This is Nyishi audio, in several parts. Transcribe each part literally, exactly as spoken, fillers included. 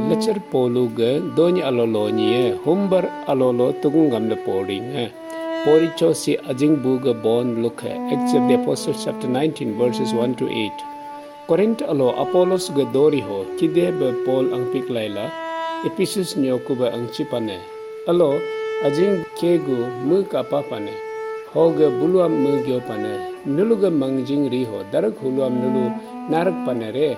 Lecer polu ge doni alolo nie humbar alolo tugung gamle poring eh. Pori chosi ajing bu ge bon lukhe. Acts of the Apostles chapter nineteen verses one to eight. Korinth alo Apollos ge dori ho kide be Paul angpik laila Ephesus nyoku be angchi pane. Alo ajing kegu mu kapa pane. Hoge buluam mu gyo pane. Nulu ge mangjing ri ho darak huluam nulu narak pane re.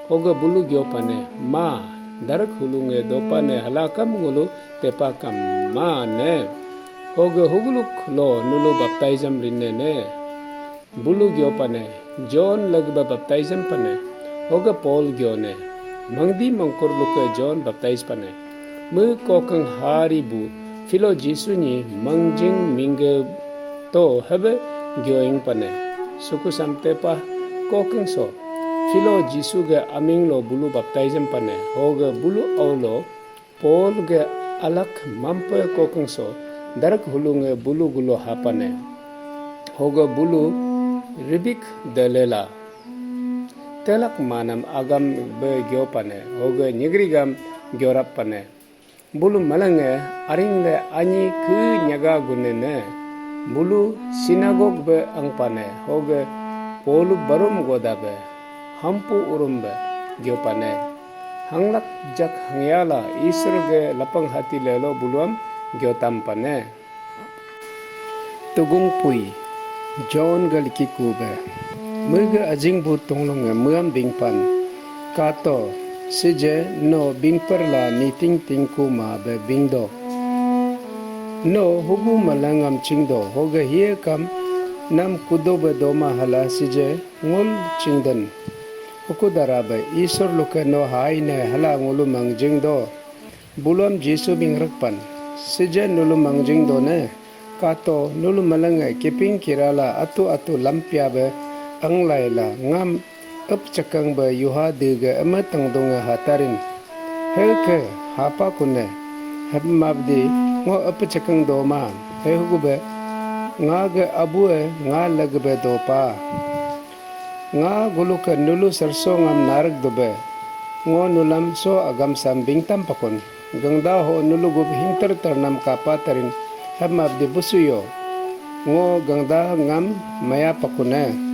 Hoge bulu gyo pane. Ma darak hulu nge do pane halakam ngulu tepa kam ma ne. Hoge huguluk lo nulu baptism rinne ne. Bulu gyo pane. John lagba baptism pane. Hoge Paul gyo ne. Mangdi mangkur luke John baptize pane. Me kokang hari bu Philo Jisu ni mangjing mingge to hebe gyoing pane. Suku samtepa kokang so Philo Jisu ge aming lo bulu baptism pane. Hoge bulu aulo Paul ge alak mampe kokang so darak hulunge bulu gulo hapane. Hoge bulu ribik delela. Telak manam agam be gyopane. Hoge nyigrigam gyorap pane. Bulu malenge aring le anyi ke nyaga gunene. Bulu sinagog be angpane. Hoge polu barum goda be hampu urum be gyopane. Hanglak jak hangyala Isur ge lapang hati lelo buluam gyotam pane. Tugung pui John ge liki kube. Mege ajing bu tunglunge meam bingpan. Kato sije no bingper la niting tingku ma be bingdo. No hugu malangam chingdo hoge hie kam nam kudo be doma hala sije ngul chingden. Huku dara be Isur luke no hai ne hala ngulu mangjing do. Buluam Jisu bingrekpan. Sije nulu mangjing do ne. Kato nulu malenge kiping kirala atu atu lampia be anglai la ngam ep cekang be yuha dege eme tengdunge hatarin. Heke hapa kune. Hep mabdi ngo ep cekang doma. He hugu be nga ge abue nga lege be dopa. Nga guluke nulu serso ngam narik dube. Ngo nulam so agam sam bingtam pakun. Gengda ho nulu gub hinter ternam kapa terin hemabdi busuyo. Ngo gengda ngam maya pakune.